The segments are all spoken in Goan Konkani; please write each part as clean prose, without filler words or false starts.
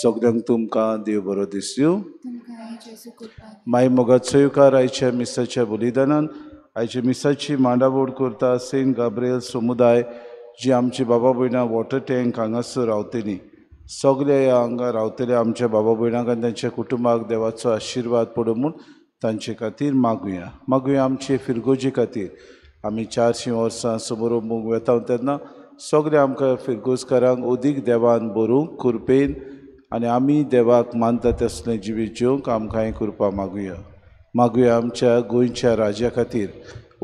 सगळ्यांक तुमकां देव बरो दिसयो। माई मोगाचो येवकार आयच्या मिसाच्या बलिदानान आयच्या मिसाची मांडावळ करता सेंट गाब्रियल समुदाय जी आमची बाबा भयणां वॉटर टँक हांगासर रावतली। सगळे ह्या हांगा रावतले आमच्या बाबा भयणांक आनी तांच्या कुटुंबाक देवाचो आशिर्वाद पडूं म्हूण तांचे खातीर मागुया। मागुया आमचे फिरगोजी खातीर। आमी 400 वर्सां समारंभूंक वेता तेन्ना सगळे आमकां फिरगोजकारांक अदीक देवान बरूंक कृपेन आनी आमी देवाक मानता तसलें जिवीत जिवंक आमकां कृपा मागुया। मागुया आमच्या गोंयच्या राज्या खातीर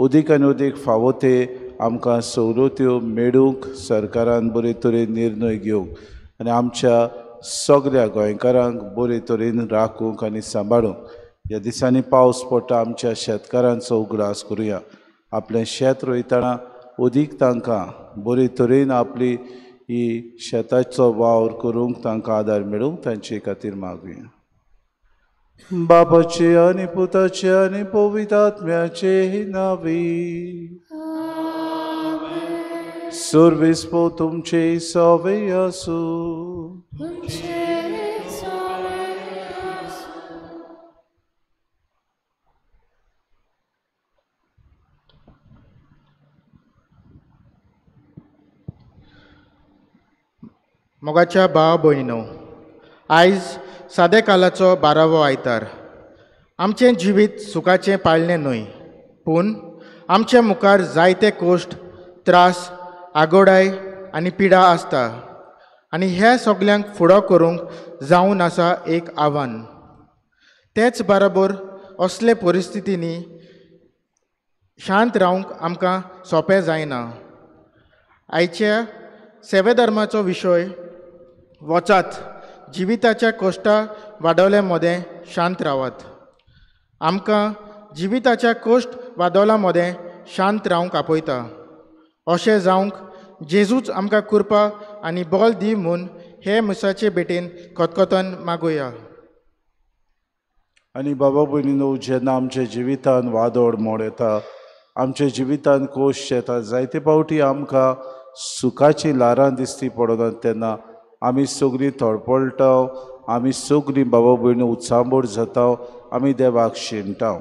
अदीक आनी अदीक फावो ते आमकां सवलत्यो मेळूंक सरकारान बरे तरेन निर्णय घेवंक आनी आमच्या सगळ्या गोंयकारांक बरे तरेन राखूंक आनी सांबाळूंक। ह्या दिसांनी पावस पडटा आमच्या शेतकारांचो उगडास करुया। आपलें शेत रोयतना अदीक तांकां बरे तरेन आपली ही शेताचो वावर करूंक तांकां आदार मेळूंक तांचे खातीर मागुया। बापाचे आनी पुताचे आनी पवित्र आत्म्याचे नांवी सर्वेस्पो तुमचे सवे आसूं। मोगाच्या भाव भयणीनो, आयज सादे कालाचो 12वो आयतार। आमचें जिवीत सुखाचें पाळणें न्हय, पूण आमच्या मुखार जायते कोश्ट, त्रास, आगोडाय आनी पिडा आसता आनी ह्या सगल्यांक फुडो करूंक जावन आसा एक आव्हान। तेच बराबर असले परिस्थितींनी शांत रावंक आमकां सोंपें जायना। आयच्या सेवेधर्माचो विशय वचात, जिविताच्या कश्टा वाडोवल्या मदें शांत रावात। आमकां जिविताच्या कश्ट वादोवल्या मदें शांत रावंक आपयता। अशें जावंक जेजूच आमकां कृपा आनी बल दी म्हूण हे मिसाचे भेटेन खतखतन मागुया। आनी बाबा भयणीनो, जेन्ना आमच्या जिवितान वादोड मोड येता, आमच्या जिवितान कोश्ट येता, जायते फावटी आमकां सुखाची ल्हारां दिसती पडनात तेन्ना आमी सगळीं तळपळटा, आमी सगळीं बाबा भयणी उत्सांबोड जाता, आमी देवाक शिणटा।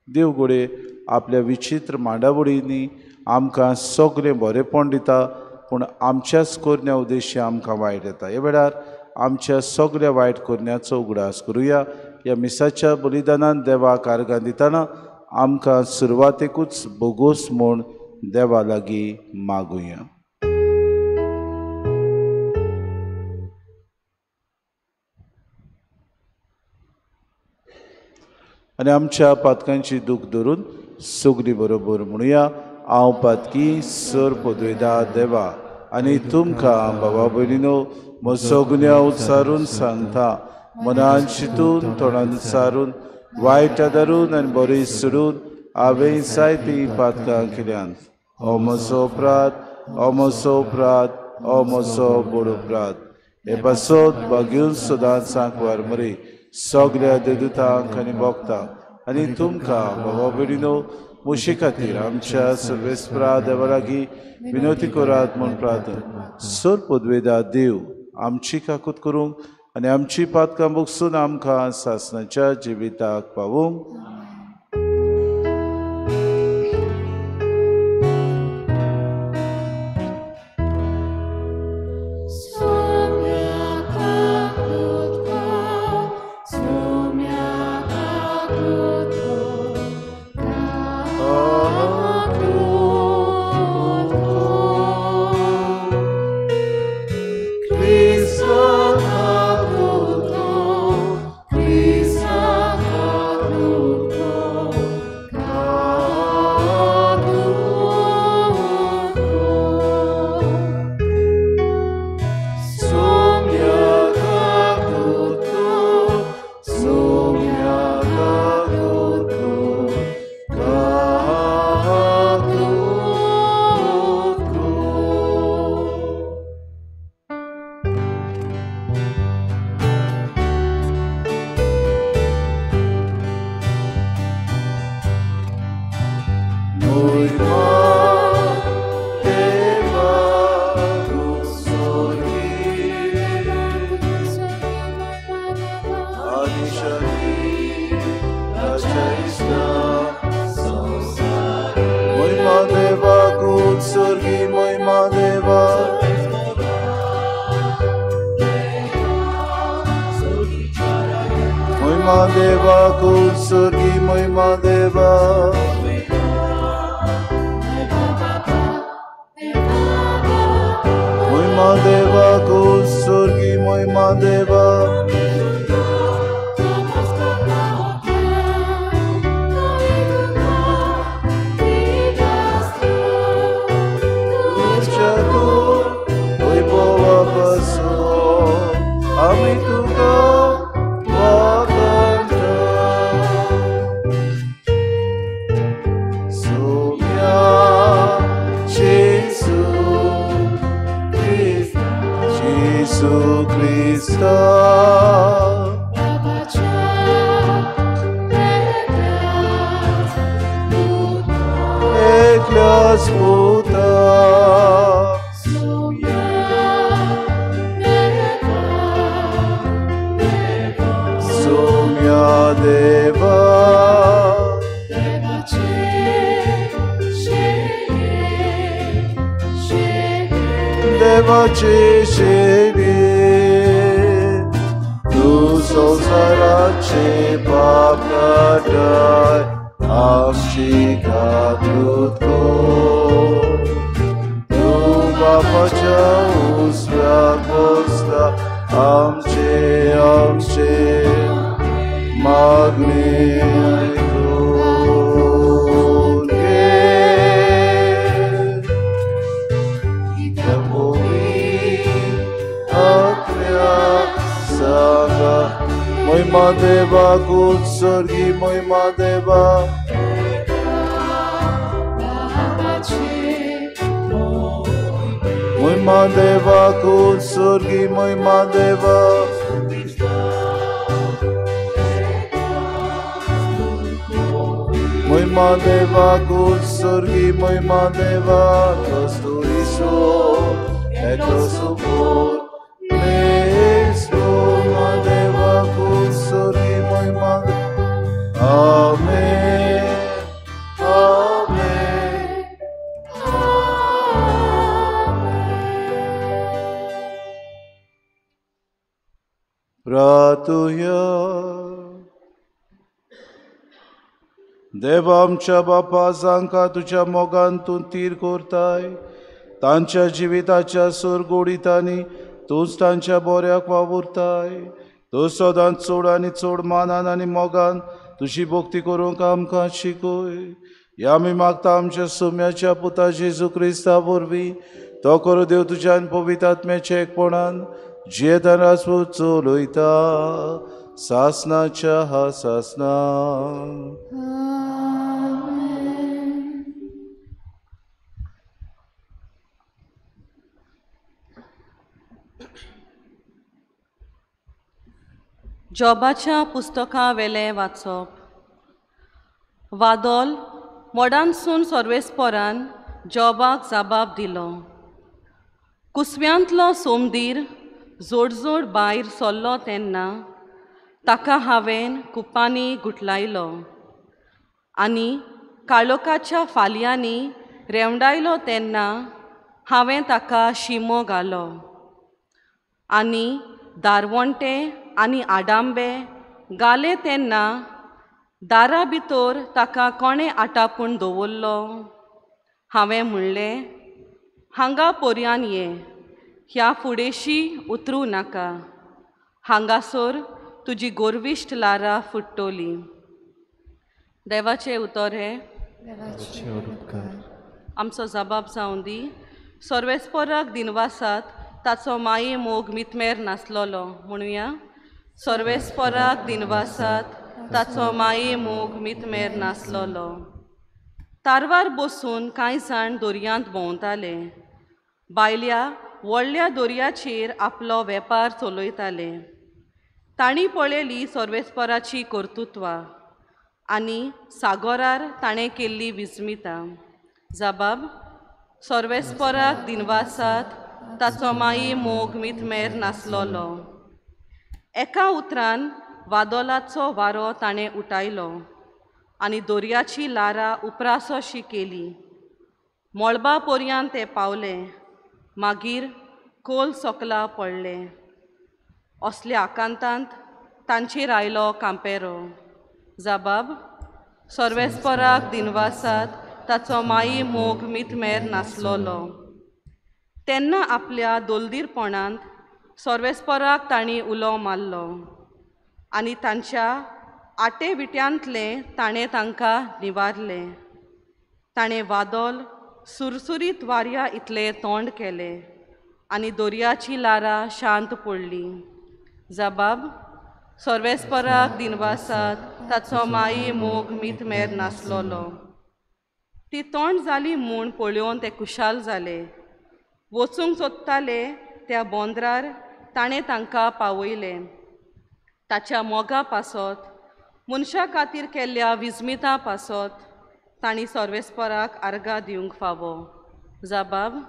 देव घडये आपल्या विचित्र मांडावळींनी आमकां सगळें बरेंपण दिता, पूण आमच्याच करण्या उद्देश्य आमकां वायट येता। ह्या वेळार आमच्या सगळ्या वायट करण्याचो उगडास करुया। ह्या मिसाच्या बलिदानान देवाक आर्गां दितना आमकां सुरवातेकूच बोगोस म्हूण देवा लागीं मागुया। आनी आमच्या पातकांची दूख धरून सगळी बरोबर म्हणुया, हांव पातकी सर पदवेदा देवा आनी तुमकां बाबा भयणीनो म्हजो गुन्यांव उच्चारून सांगता, मनान चिंतून तोंडान सारून वायट धरून आनी बरें सोडून हांवें जायतीं पातकां केल्यांत। हो म्हजो अपराध, हो म्हजो अपराध, हो म्हजो व्हड अपराध। हे पासत भाग्यून सदांच सांकवार मरे सगळ्या देदुतांक आनी भक्तांक आनी तुमकां बाबा भयणीनो म्हजे खातीर आमच्या सर्वेस्परा देवा लागीं विनवती करात म्हूण प्रार्थना। सर पदवेदा देव आमची काकूत करूंक आनी आमची पातकां भोगसून आमकां सासणाच्या जिविताक पावूंक। Cristo, Cristo, मोहिमा देवा कुसुर्गी मोहिमा देवा मोहिमा देवा कुसुर्गी मोहिमा देवा देवा आमच्या बापा जांकां तुज्या मोगान तूं तीर करताय तांच्या जिविताच्या सुरगुडितांनी तूंच तांच्या बोऱ्याक वावुरताय. तूं सदांच चड आनी चड मानान आनी मोगान तुजी भक्ती करूंक आमकां शिकय. ह्या आमी मागता आमच्या सुम्याच्या पुता जेजू क्रिस्ता वरवीं तो करूं देव तुज्या आनी पवित्र आत्म्याच्या एकपणान जियेतान राजपूत चलयता सासनाच्या हा सासना. जॉबाच्या पुस्तका वेलें वाचप. वादोल मोडानसून सर्वेस्पोरान जॉबाक जबाब दिलो. कुसव्यांतलो सोमदीर जोडजोड भायर सरलो तेन्ना ताका हांवें कुपांनी गुठलायलो आनी काळोखाच्या फाल्यांनी रेवडायलो तेन्ना हांवें ताका शिमो घालो आनी दारवंटे आनी आडांबे घाले तेन्ना दारा भितर ताका कोणें आटापून दवरलो. हांवें म्हणलें, हांगा पर्यान ये, ह्या फुडेशी उतरूं नाका, हांगासर तुजी गोरविश्ट लारां फुट्टली. देवाचें उतर हें. आमचो जबाब जावं दी. सर्वेस्पोराक दिनवासात ताचो माये मोग मितमेर नासलोलो. म्हणुया, सर्वेस्पोराक दिनवासात ताचो माये मोग मितमेर नासलोलो. तारवार बसून कांय जाण दर्यांत भोंवताले. बायल्या व्हडल्या दर्याचेर आपलो वेपार चलयताले. तांणी पळयली सर्वेस्पोराची कर्तृत्वां आनी सागोरार ताणें केल्ली विस्मिता. जबाब, सर्वेस्पोराक दिनवासात ताचो माये मोग मितमेर नासलोलो. एका उतरान वादोलाचो वारो ताणें उठायलो आनी दर्याची लारां उपरासोशी केली. मळबा पर्यांत ते पावले, मागीर कोल सोकला पडले. असल्या आकांतांत तांचेर आयलो कांपेरो. जबाब सर्वेस्पराक दिनवासात ताचो माये मोग मितमेर नासलोलो. तेन्ना आपल्या दोलदीरपणांत सर्वेस्पराक तांणी उलो मारलो आनी तांच्या आटे विट्यांतलें ताणें तांकां निवारलें. ताणें वादळ सुरसुरीत वाऱ्या इतलें तोंड केलें आनी दर्याची ल्हारां शांत पडलीं. जबाब सर्वेस्पराक दिनवासात ताचो माये मोग मितमेर नासलोलो. ती तोंड जाली म्हूण पळोवन ते खुशाल जाले. वचूंक सोदताले त्या बोंदरार ताणें तांकां पावयलें. ताच्या मोगा पासत मनशा खातीर केल्ल्या विस्मिता पासत तांणी सर्वेस्पराक आर्गां दिवंक फावो. जबाब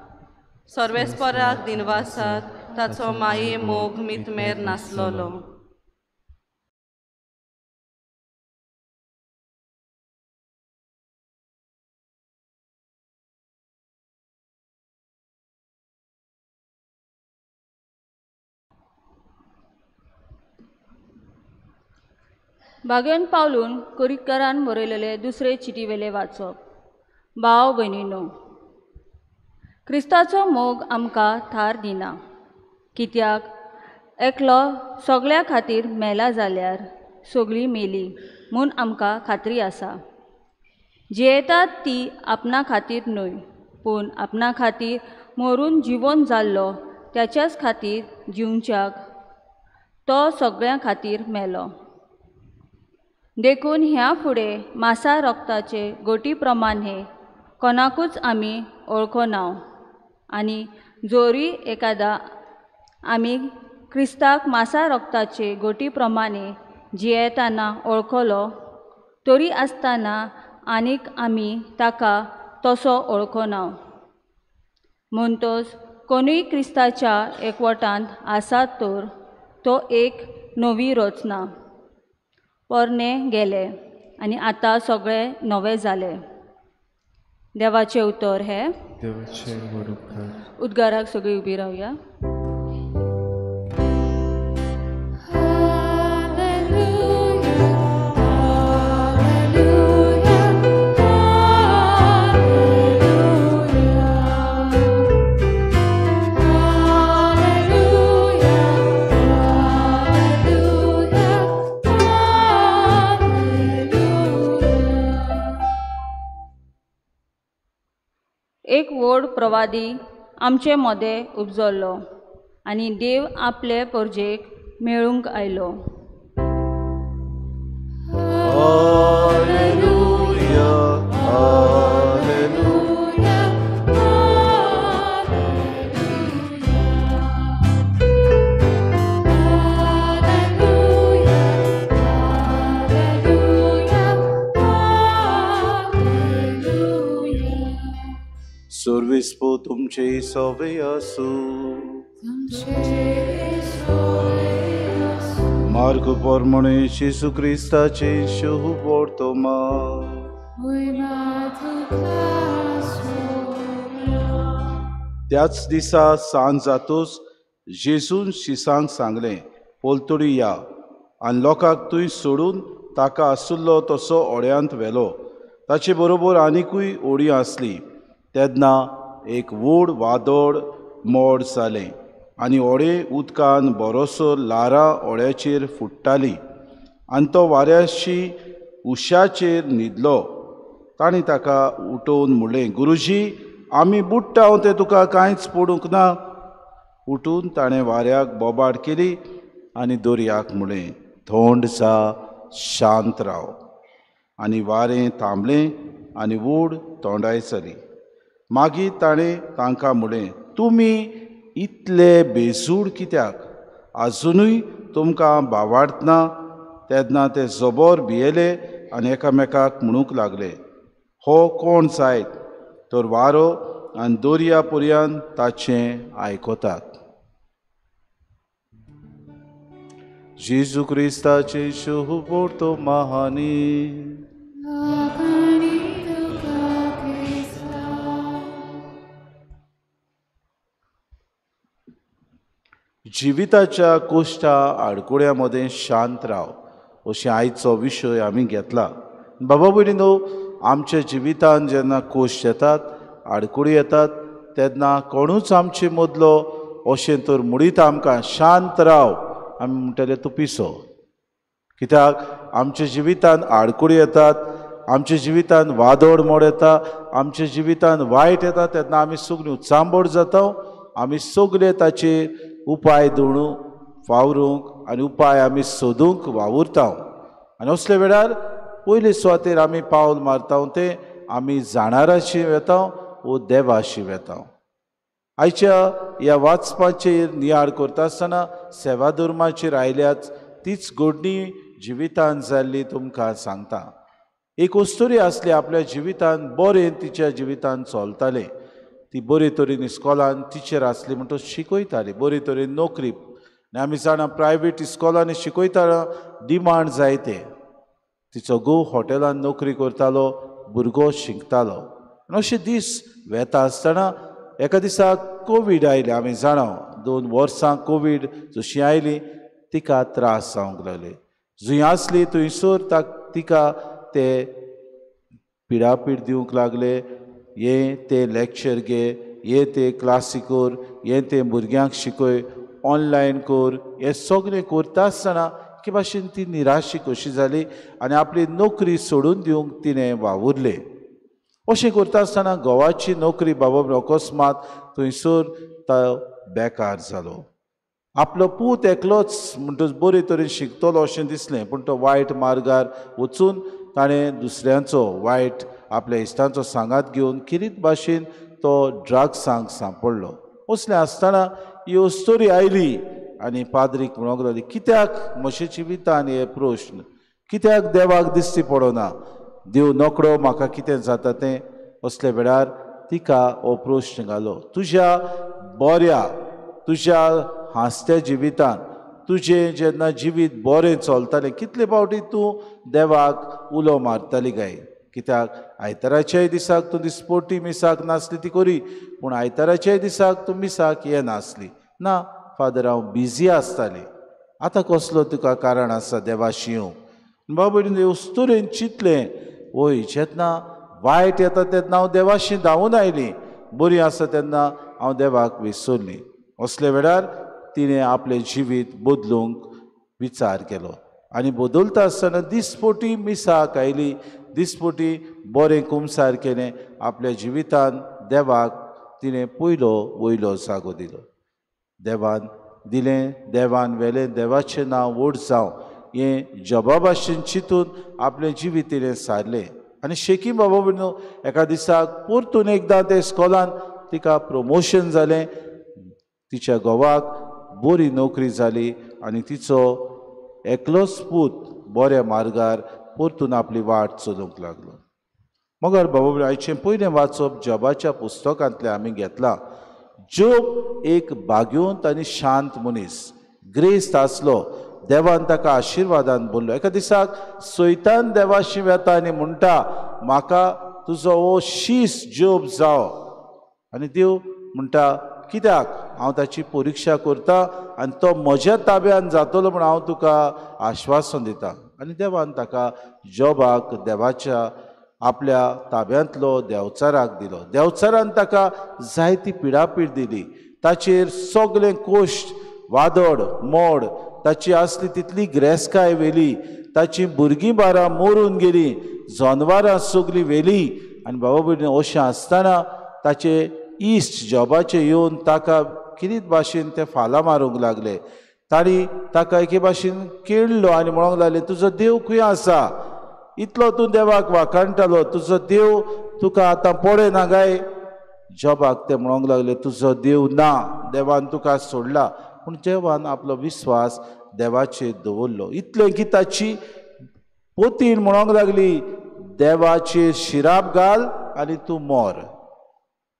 सर्वेस्पराक दिनवासात ताचो माये मोग मितमेर नासलोलो. बागेन पावलून कोरिकरान बरयलेले दुसरे चिटीवेले वाचप. भाव भयणीनो, क्रिस्ताचो मोग आमकां थार दिना, कित्याक एकलो सगळ्या खातीर मेला जाल्यार सगळीं मेली म्हूण आमकां खात्री आसा. जियेतात ती आपणा खातीर न्हय, पूण आपणा खातीर मरून जिवन जाल्लो त्याच्याच खातीर जिवच्याक तो सगळ्यां खातीर मेलो. देखून ह्या फुडें मासा रक्ताचे गोटी प्रमाणे कोणाकूच आमी वळखना आनी जोरी एकादा आमी क्रिस्ताक मासा रक्ताचे गोटी प्रमाणे जियेतना वळखलो तरी आसतना आनीक आमी ताका तसो वळखना. म्हणटच कोणूय क्रिस्ताच्या एकवटांत आसा तर तो एक नवी रचना, पोरणे गेले आनी आतां सगळे नवे जाले. देवाचें उतर हें. उद्गाराक सगळीं उबी रावया. एक व्हड प्रवादी आमचे मदें उपजल्लो आनी देव आपले परजेक मेळूंक आयलो. हालेलुया, हालेलुया, सर्वेस्पो तुमचे सवे आसूं. मार्ग प्रमाणे जेजू क्रिस्ताचे शुभ वर्तमान. त्याच दिसा सांज जातूच जेजून शिसांक सांगलें, पलतडी या. आनी लोकांक थंय सोडून ताका आशिल्लो तसो ओड्यांत व्हेलो. ताचे बरोबर आनिकूय ओडी आसली. तेन्ना एक व्हड वादळ मोड जालें आनी ओडे उदकान बरोसो ल्हारां ओड्याचेर फुट्टाली आनी तो वाऱ्याशी उश्याचेर न्हिदलो. तांणी ताका उठोवन म्हणलें, गुरुजी, आमी बुडटा तें तुका कांयच पडूंक ना. उठून ताणें वाऱ्याक बोबाड केली आनी दर्याक म्हणलें, थंड जा, शांत राव. आनी वारें थांबलें आनी व्हड तोंडाय जाली. मागीर ताणें तांकां म्हणलें, तुमी इतले बेजूड कित्याक? आजुनूय तुमकां बावाडतना? तेन्ना ते जबर भियेले आनी एकामेकाक म्हणूंक लागले, हो कोण जायत तर वारो आनी दर्या पर्यंत ताचें आयकतात. जेजू क्रिस्ताचे शुभ वर्तमानी. जिविताच्या कोश्टा आडकुड्या मदें शांत राव अशें आयचो विशय आमी घेतला। बाबा भयणीनो, आमच्या जिवितान जेन्ना कोश्ट येतात, आडकुडी येतात, तेन्ना कोणूच आमचे मदलो अशें तर मुडीत आमकां शांत राव आमी म्हणटले तूं पिसो। कित्याक आमच्या जिवितान आडकुडी येतात, आमच्या जिवितान वादोड मोड येता, आमच्या जिवितान वायट येता, तेन्ना आमी सगळीं उचांबोड जाता। आमी सगळे ताचेर उपाय दवरूंक वावरूंक आनी उपाय आमी सोदूंक वावुरता। आनी असले वेळार पयले सुवातेर आमी पावल मारता तें आमी जाणाराशी वेता वो देवाशी वेता। आयच्या ह्या वाचपाचेर नियाळ करता आसतना सेवा धर्माचेर आयल्याच तीच घडणी जिवितान जाल्ली तुमकां सांगता। एक अस्तुरी आसली, आपल्या जिवितान बरें तिच्या जिवितान चलतालें। ती बरे तरेन इस्कॉलान टिचर आसली म्हणटच शिकयताली, बरे तरेन नोकरी। आनी आमी जाणा प्रायवेट इस्कॉलांनी शिकयतना डिमांड जायते। तिचो घोव हॉटेलान नोकरी करतालो, भुरगो शिकतालो। आनी अशे दीस वेता आसतना एका दिसा कोवीड आयले। आमी जाणा 2 वर्सां कोवीड जशी आयली तिका त्रास जावंक लागले। जंय आसली थंयसर तिका ते पिडापीड दिवंक लागले। हें तें लॅक्चर घे, हें तें क्लासी कर, हें तें भुरग्यांक शिकय, ऑनलायन कर, हें सगळें करता आसतना एके भाशेन ती निराशी कशी जाली आनी आपली नोकरी सोडून दिवंक तिणें वावुरलें। अशें करता आसतना घोवाची नोकरी बाबा अकस्मात थंयसर तो बेकार जालो। आपलो पूत एकलोच म्हणटच बरे तरेन शिकतलो अशें दिसलें, पूण तो वायट मार्गार वचून ताणें दुसऱ्यांचो वायट आपल्या इश्टांचो सांगात घेवन किरीत भाशेन तो ड्रग्सांक सांपडलो। असलें आसतना ही अस्तोरी आयली आनी पाद्रीक म्हणूंक लागली, कित्याक म्हज्या जिवितान हे प्रश्न, कित्याक देवाक दिश्टी पडना, देव नकळो म्हाका कितें जाता तें। असल्या वेळार तिका हो प्रश्न घालो, तुज्या बऱ्या तुज्या हांसत्या जिवितान तुजें जेन्ना जिवीत बरें चलतालें कितले फावटी तूं देवाक उलो मारताली काय? कित्याक आयताराच्याय दिसाक तूं दिसपोटी मिसाक नासली ती करी, पूण आयताराच्याय दिसाक तूं मिसाक येनासली। ना फादर, हांव बिजी आसतालें। आतां कसलो तुका कारण आसा देवाशी येवंक? बाबा अस्तुरेन चिंतलें, वय जेन्ना वायट येता तेन्ना हांव देवाशी धांवून आयली, बरी आसा तेन्ना हांव देवाक विसरली। असल्या वेळार तिणें आपलें जिवीत बदलूंक विचार केलो आनी बदलता आसतना दिसपोटी मिसाक आयली, दिसपोटी बरें कुमसार केलें, आपल्या जिवितान देवाक तिणें पयलो वयलो जागो दिलो। देवान दिलें, देवान व्हेलें, देवाचें नांव व्हड जावं हें जबाबाशेन चिंतून आपलें जिवीत तिणें सारलें। आनी शेकी बाबा न्हू एका दिसाक परतून एकदां ते इस्कॉलान तिका प्रमोशन जालें, तिच्या घोवाक बरी नोकरी जाली आनी तिचो एकलोच पूत बऱ्या मार्गार परतून आपली वाट चलूंक लागलो। मगर बाबा आयचें पयलें वाचप जॉबाच्या पुस्तकांतलें आमी घेतलां। जोब एक भाग्यवंत आनी शांत मनीस, ग्रेस्त आसलो, देवान ताका आशिर्वादान बोल्लो। एका दिसाक सैतान देवाशी वेता आनी म्हणटा, म्हाका तुजो हो शीस जोब जाव। आनी देव म्हणटा, कित्याक हांव ताची परिक्षा करता आनी तो म्हज्या ताब्यान जातलो म्हूण हांव तुका आश्वासन दिता। आनी देवान ताका जोबाक देवाच्या आपल्या ताब्यांतलो देवचाराक दिलो। देवचारान ताका जायती पिडापीड दिली, ताचेर सगळें कोश्ट वादळ मोड, ताची आसली तितली ग्रेसकाय व्हेली, ताची भुरगीं बारां मरून गेली, जनवरां सगळीं व्हेली। आनी बाबा भयणी अशें आसतना ताचे इश्ट जॉबाचे येवन ताका किरीत भाशेन ते फालां मारूंक लागले। तांणी ताका एके भाशेन केळलो आनी म्हणूंक लागले, तुजो देव खंय आसा? इतलो तूं देवाक वाखाणटालो, तुजो देव तुका आतां पळयना काय? जॉबाक ते म्हणूंक लागले, तुजो देव ना, देवान तुका सोडला। पूण देवान आपलो विस्वास देवाचेर दवरलो। इतलें की ताची पोतीन म्हणूंक लागली, देवाचेर शिराप घाल आनी तूं मर।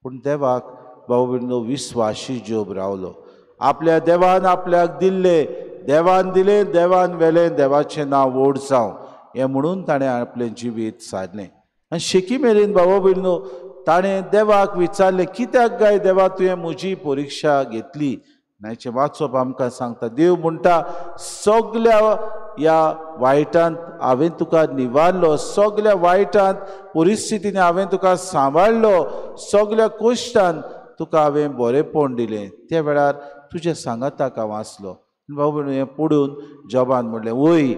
पूण देवाक बाबा विस्वाशी जोब रावलो। आपल्या देवान आपल्याक दिल्ले, देवान दिलें, देवान व्हेलें, देवाचें नांव व्हड जावं हें म्हणून ताणें आपलें जिवीत सारलें। आनी शेकी मेरेन बाबा भयणीनो ताणें देवाक विचारलें, कित्याक काय देवा तुवें म्हजी परिक्षा घेतली? नायचें वाचप आमकां सांगता, देव म्हणटा सगल्या ह्या वायटांत हांवें तुका निवारलो, सगल्या वायटांत परिस्थितीन हांवें तुका सांबाळ्ळो, सगल्या कश्टान तुका हांवें बरेंपण दिलें. त्या वेळार तुज्या सांगाताक हांव आसलो. भाव भयणीनो, हें पडून जॉबान म्हणलें, वय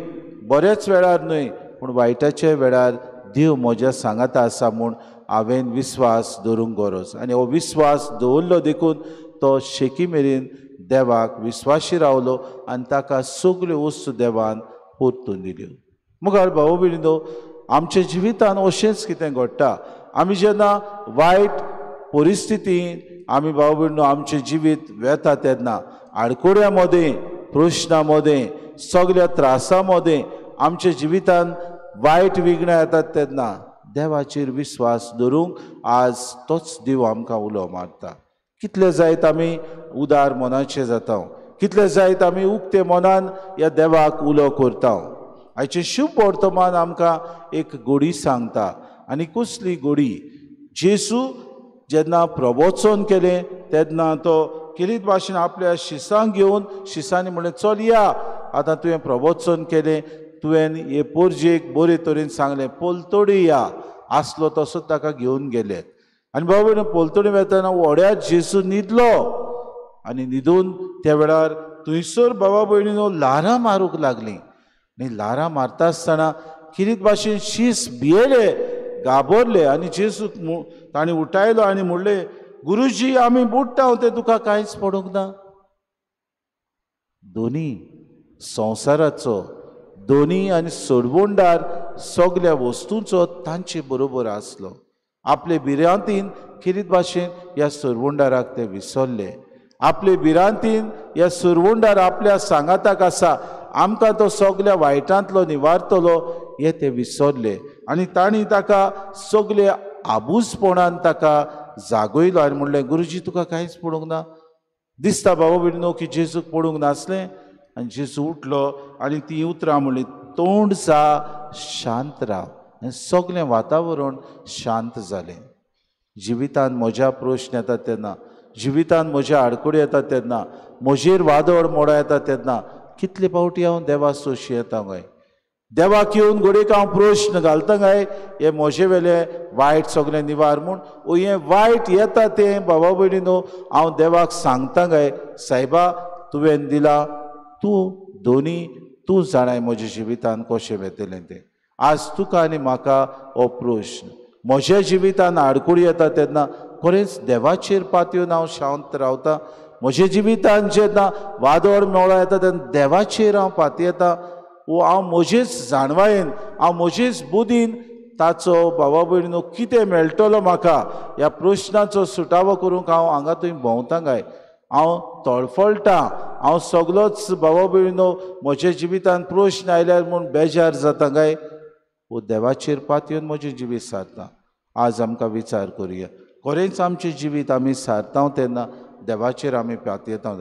बऱ्याच वेळार न्हय पूण वायटाच्या वेळार देव म्हज्या सांगाता आसा म्हूण हांवें विस्वास दवरूंक गरज. आनी हो विस्वास दवरलो देखून तो शेकी मेरेन देवाक विस्वाशी रावलो आनी ताका सगल्यो वस्तू देवान परतून दिल्यो. मुखार भाव भयणीनो, आमच्या जिवितान अशेंच कितें घडटा. आमी जेन्ना वायट परिस्थितीन आमी भाव भयणीनो आमचें जिवीत वेता तेन्ना आडकोड्या मदें, प्रश्ना मदें, सगल्या त्रासां मदें आमच्या जिवितान वायट विघ्नां येतात तेन्ना देवाचेर विस्वास दवरूंक आज तोच देव आमकां उलो मारता. कितले जायत आमी उदार मनाचे जाता, कितले जायत आमी उक्ते मनान ह्या देवाक उलो करता. आयचें शुभ वर्तमान आमकां एक गोडी सांगता. आनी कसली गोडी? जेसू जेन्ना प्रवचन केलें तेन्ना तो केलीत भाशेन आपल्या शिसांक घेवन शिसांनी म्हणलें, चल या, आतां तुवें प्रवचन केलें, तुवें हे पोरजेक बरे तरेन सांगलें, पलतडी या. आसलो तसो ताका घेवन गेले. आनी बाबा पलतडी वेतना व्हड्यार जेसू न्हिदलो आनी न्हिदून त्या वेळार थंयसर बाबा भयणीनो ल्हारां मारूंक लागलीं. आनी ल्हारां मारता आसतना किरीत भाशेन शीस भियेले, घाबरले आनी जेसूक ताणें उठायलो आनी म्हणलें, गुरुजी आमी बुडटा तें तुका कांयच पडूंक ना. दोनी संवसाराचो दोनी आनी सोडवणदार सगल्या वस्तूंचो तांचे बरोबर आसलो. आपले भिरांतीन किरीत भाशेन ह्या सोरवंडाराक ते विसरले. आपले भिरांतीन ह्या सोरवंडार आपल्या सांगाताक आसा, आमकां तो सगल्या वायटांतलो निवारतलो हे ते विसरले. आनी तांणी ताका सगले आबूजपणान ताका जागयलो आनी म्हणलें, गुरुजी तुका कांयच पडूंक ना. दिसता बाबा भयणीनो की जेजूक पडूंक नासलें. आनी जेजू उठलो आनी ती उतरां म्हणली, तोंड जा, शांत राव. आनी सगलें वातावरण शांत जालें. जिवितान म्हज्या प्रश्न येता तेन्ना, जिवितान म्हज्या आडखळी येता तेन्ना, म्हजेर वादळ मोडां येता तेन्ना कितले फावटी हांव देवा सोशी येता काय? देवाक येवन घडयेक हांव प्रश्न घालता काय हे म्हजे वेले वायट सगलें निवार म्हूण? ओ हें वायट येता तें बाबा भयणीनो हांव देवाक सांगता काय, सायबा तुवें दिला, तूं दोनी तूं जाणाय म्हज्या जिवितान कशें वेतलें तें. आज तुका आनी म्हाका हो प्रश्न, म्हज्या जिवितान आडखळी येता तेन्ना खरेंच देवाचेर पातयेवन हांव शांत रावता? म्हज्या जिवितान जेन्ना वादळ मेळो येता तेन्ना देवाचेर हांव पातयेता? वो हांव म्हजेच जाणवायेन, हांव म्हजेच बुदीन ताचो बाबा भयणीनो कितें मेळटलो म्हाका ह्या प्रश्नाचो सुटावो करूंक हांव हांगा थंय भोंवता काय? हांव तळफळटा, हांव सगलोच बाबा भयणीनो म्हज्या जिवितान प्रश्न आयल्यार म्हूण बेजार जाता काय? वो देवाचेर पातयेवन म्हजें जिवीत सारता. आज आमकां विचार करुया, खरेंच आमचें जिवीत आमी सारता तेन्ना देवाचेर आमी पातयेता?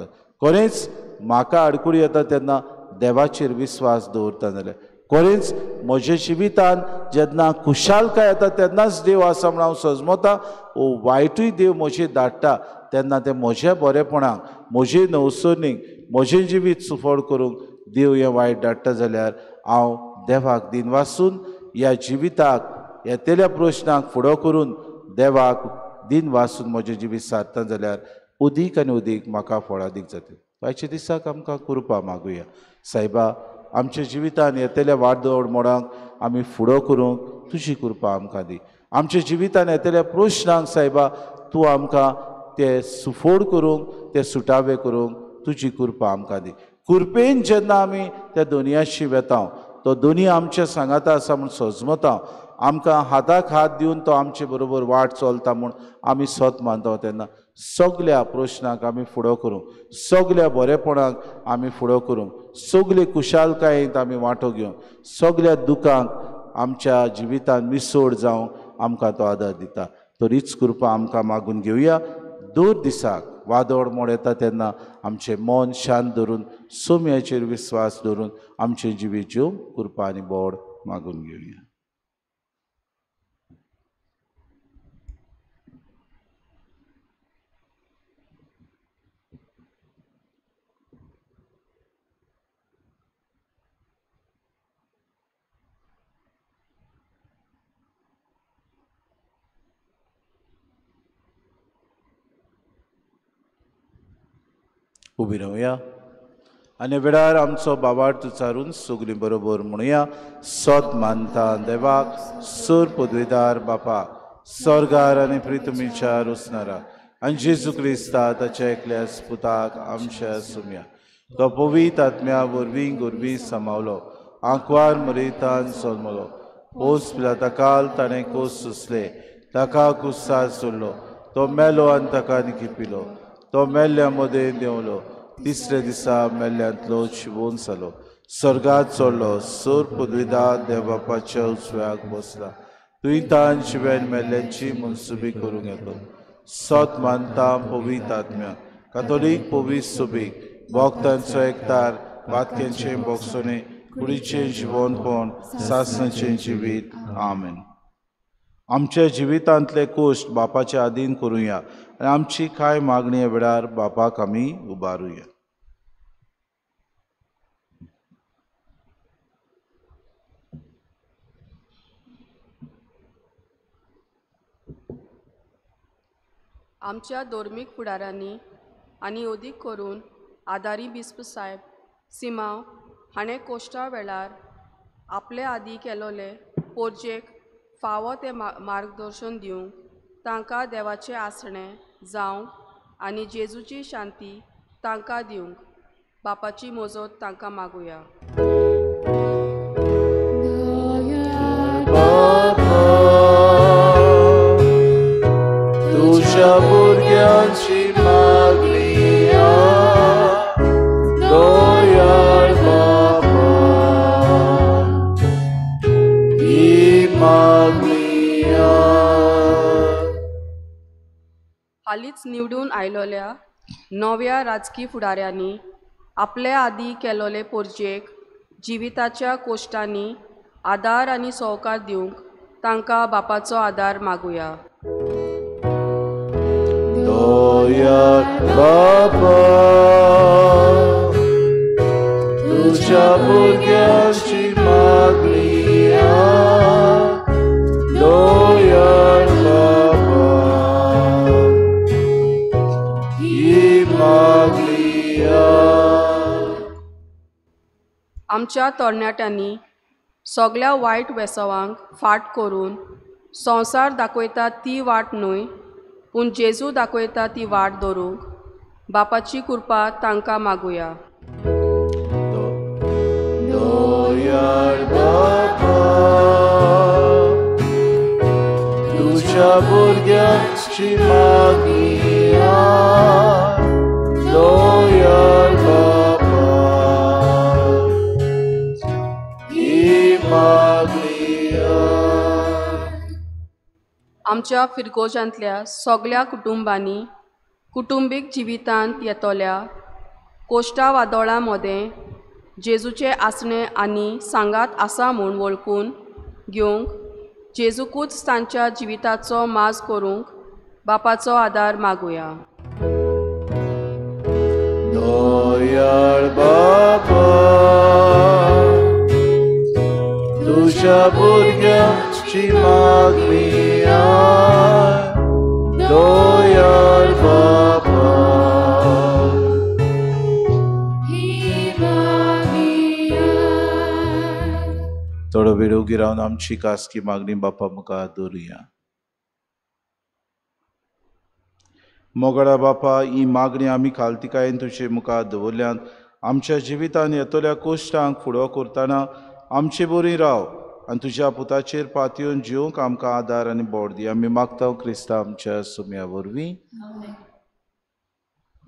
खरेंच म्हाका आडखळी येता तेन्ना देवाचेर विस्वास दवरता जाल्यार? खरेंच म्हज्या जिवितान जेन्ना खुशालकाय येता तेन्नाच देव आसा म्हूण हांव सजमता? ओ वायटूय देव म्हजेर धाडटा तेन्ना तें म्हज्या बरेपणाक, म्हजे नवसरणीक, म्हजें जिवीत सुफळ करूंक देव हें वायट धाडटा जाल्यार हांव देवाक दिनवासून ह्या जिविताक येतल्या प्रश्नाक फुडो करून देवाक दिनवासून म्हजें जिवीत सारता जाल्यार उदीक आनी उदीक म्हाका फळादीक जाता. आयच्या दिसाक आमकां कृपा मागुया. सायबा, आमच्या जिवितान येतल्या वादळ मोडांक आमी फुडो करूंक तुजी कृपा आमकां दी. आमच्या जिवितान येतल्या प्रश्नांक सायबा तूं आमकां ते सुफोड करूंक, ते सुटावे करूंक तुजी कृपा आमकां दी. कृपेन जेन्ना आमी त्या दोनयाशी वेता, तो दोनी आमच्या सांगाता आसा म्हूण सजमता, आमकां हाताक हात दिवन तो आमचे बरोबर वाट चलता म्हूण आमी सत मानता तेन्ना सगल्या प्रश्नांक आमी फुडो करूंक, सगल्या बरेपणाक आमी फुडो करूंक, सगले खुशालकायेंत आमी वांटो घेवंक, सगल्या दुखांक आमच्या जिवितान मिसोड जावंक आमकां तो आदार दिता. तरीच कृपा आमकां मागून घेवया. दर दिसाक वादळ मोड येता तेन्ना आमचें मन शांत धरून, सोम्याचेर विस्वास धरून आमचें जिवीत जेवंक कृपा आनी बोड मागून घेवया. उबी रावया आनी वेळार आमचो बाबार्थ उच्चारून सगळीं बरोबर म्हणुया. सत मानता देवाक सूर पदवीदार बापा स्वर्गार आनी प्रितमीच्या रोसणारा आनी जेजू क्रिस्ता ताच्या एकल्या पुताक आमच्या सुमया तो पवित्र आत्म्या वरवीं गोरवी समावलो आंकवार मरितान जल्मलो पोस पिलाता काल ताणें कोस सोंसले ताका कुसार सोडलो तो मेलो आनी ताका निकिपिलो तो मेल्ल्या मदें देंवलो तिसऱ्या दिसा मेल्ल्यांतलो शिवोन जालो स्वर्गात चडलो सोर पदवीदार देवबापाच्या उजव्याक बसला तुंय तान शिव्यान मेल्ल्यांची मनसुबी करूंक येतो. सत मानता पवित्र आत्म्या कातोलीक पवित्र सोबीक भक्तांचो एकतार वाक्यांचें बोगसणें कुडीचें जिवनपण सासणाचें जिवीत. आमेन. आमच्या जिवितांतले कोश्ट बापाच्या आदीन करुया आनी आमची कांय मागणी वेळार बापाक आमी उबारुया. आमच्या धर्मीक फुडाऱ्यांनी आनी अदीक करून आदारी बिस्प साहेब सिमांव हाणें कोश्टा वेळार आपले आदी केलोले पोरजेक फावो तें मार्गदर्शन दिवंक तांकां देवाचें आसणें जावंक आनी जेजूची शांती तांकां दिवंक बापाची मोजत तांकां मागुया. तुज्या भुरग्यांची मागणी दयाळ बाबा ही मागणी. हालींच निवडून आयलोल्या नव्या राजकी फुडाऱ्यांनी आपले आदी केलोले पोरजेक जिविताच्या कोश्टांनी आदार आनी सहकार दिवंक तांकां बापाचो आदार मागुया. दयाळ बाबा तुज्या भुरग्यांची मागणी दयाळ बाबा ही मागणी. आमच्या तरणाट्यांनी सगळ्या वायट वेसवांक फाट करून संवसार दाखयता ती वाट न्हय पूण जेजू दाखयता ती वाट धरूंक बापाची कृपा तांकां मागुया. दयाळ बाबा तुज्या भुरग्यांची मागणी दयाळ बाबा ही मागणी. आमच्या फिरगोजांतल्या सगळ्या कुटुंबांनी कुटुंबीक जिवितांत येतल्या कोश्टा वादोळां मदें जेजूचें आसणें आनी सांगात आसा म्हूण वळखून घेवंक जेजूकूच तांच्या जिविताचो माज करूंक बापाचो आदार मागुया. दयाळ बाबा तुज्या भुरग्यांची मागणी दयाळ बाबा ही मागणी. थोडो वेळ उगी रावन आमची खासगी मागणी बापा मुखार दवरुया. मोगडा बापा ही मागणी आमी खालतिकायेन तुजे मुखार दवरल्यान आमच्या जिवितान येतल्या कोश्टांक फुडो करतना आमचे बरी राव आनी तुज्या पुताचेर पातयेवन जिवंक आमकां आदार आनी बोड दी. आमी मागता क्रिस्ता आमच्या सुम्या वरवीं.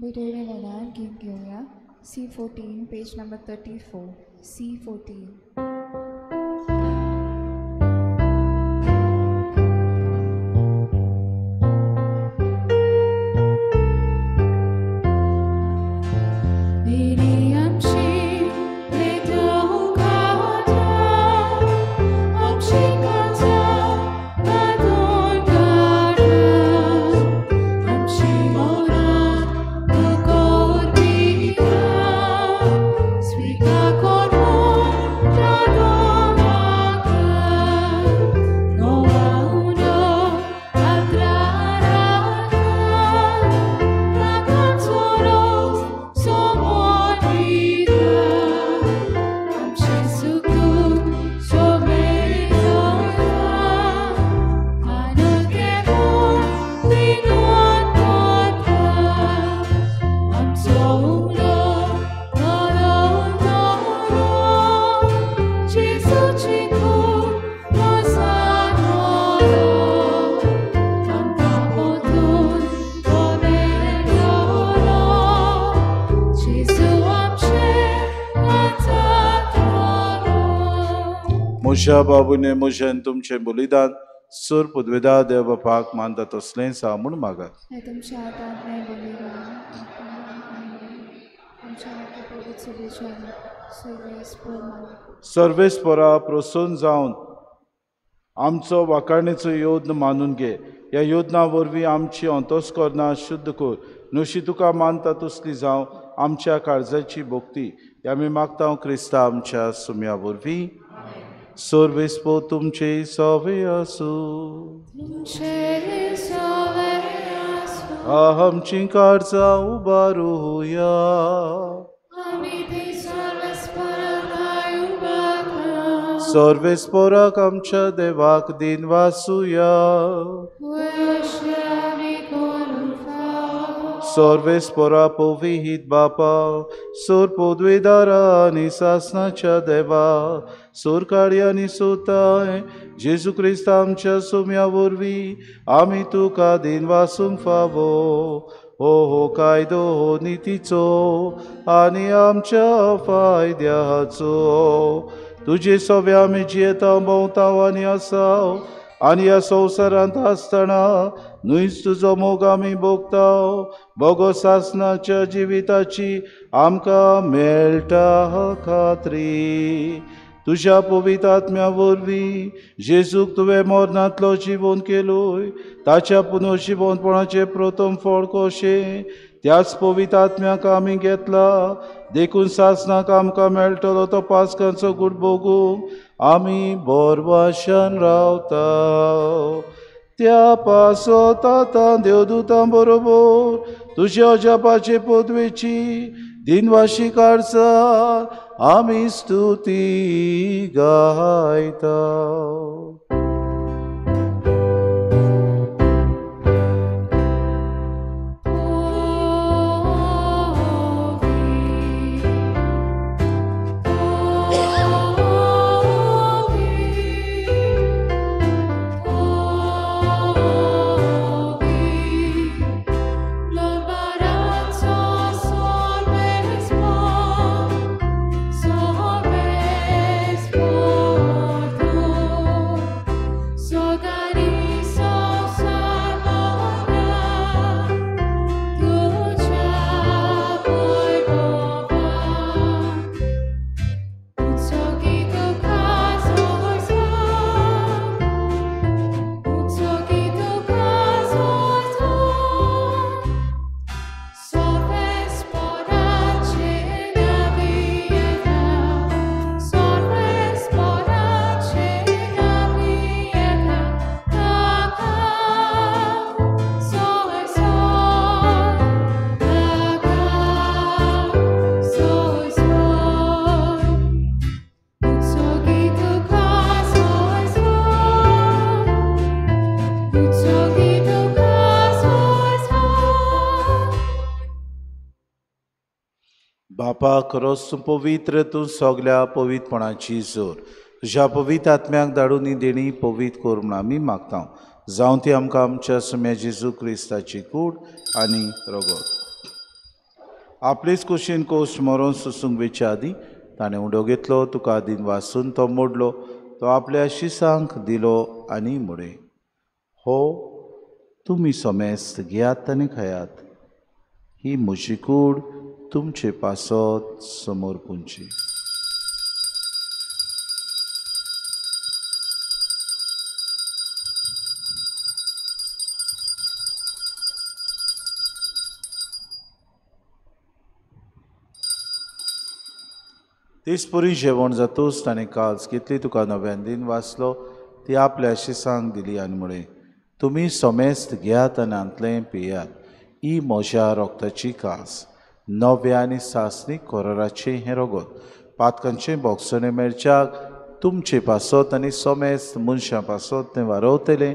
भेटवणे वेळार गीत घेवया. C14 page number 34. C14. So म्हज्या बाबूने म्हजें तुमचें बलिदान सूर पुदवेदा देव बापाक मानता तसलें सा म्हूण मागात. सर्वेस्परा प्रसन्न जावन आमचो वाखाणेचो योद्न मानून घे. ह्या योजना वरवीं आमची अंतस्करणां शुद्ध कर, नुशी तुका मानता तसली जावं आमच्या काळजाची भक्ती. आमी मागता क्रिस्ता आमच्या सुम्या वरवीं. सर्वेस्पर तुमचे सवे आसूं. आमची काळजां उबारुया. सर्वेस्पराक आमच्या देवाक दिन वासुया. सर्वेस्परा पविहीत बापा, सोर पदवेदारा आनी सासनाच्या देवा, सोर काडयानी सोताय जेजू क्रिस्त आमच्या सुम्या वरवीं आमी तुका दिन वासूंक फावो. हो हो कायदो हो नितीचो आनी आमच्या फायद्याचो. तुजे सवे आमी जियेता भोंवता आनी आसाव आनी ह्या संवसारांत आसतना न्हयच तुजो मोग आमी भोगता. बोगो सासनाच्या जिविताची आमकां मेळटा खात्री. तुज्या पवित्र आत्म्या वरवीं जेजूक तुवें मरणांतलो जिवन केलोय, ताच्या पुनर्जिवनपणाचें प्रथम फळ कशें त्याच पवित्र आत्म्याक आमी घेतला. देखून सासनाक आमकां मेळटलो तो पास्कांचो गूट भोगूंक आमी बोरवाशान रावता. त्या पासत आतां देवदूतां बरोबर तुज्या अजापाचे पदवेची दिनवाशी काडचा आमी स्तुती गायता. बापा खरोच तूं पवित्र, तूं सगल्या पवित्रपणाची जोर. तुज्या पवित्र आत्म्याक धाडून ही देणी पवित्र कर म्हूण आमी मागता. जावं ती आमकां आमच्या सुम्या जेजू क्रिस्ताची कूड आनी रगत. आपलेच कुशीन कोश मरोन सोसूंक वेचे आदीं ताणें उडो घेतलो, तुका दिन वासून तो मोडलो, तो आपल्या शिसांक दिलो आनी म्हळें, हो तुमी समेस्त घेयात आनी खायात, ही म्हजी कूड तुमचे पासत समोर पुंची. तेच परी जेवण जातूच ताणें काज घेतली, तुका नव्यान दिन वाचलो, ती आपल्या शिसांक दिली आनी म्हळें, तुमी समेस्त घेयात आनी हांतलें पियात, ही म्हज्या रोगताची कास, नव्या आनी सासणीक कोराराचें हें रगत, पातकांचें बोगसणें मेळच्याक तुमचे पासत आनी समेस्त मनशां पासत तें वारवतलें,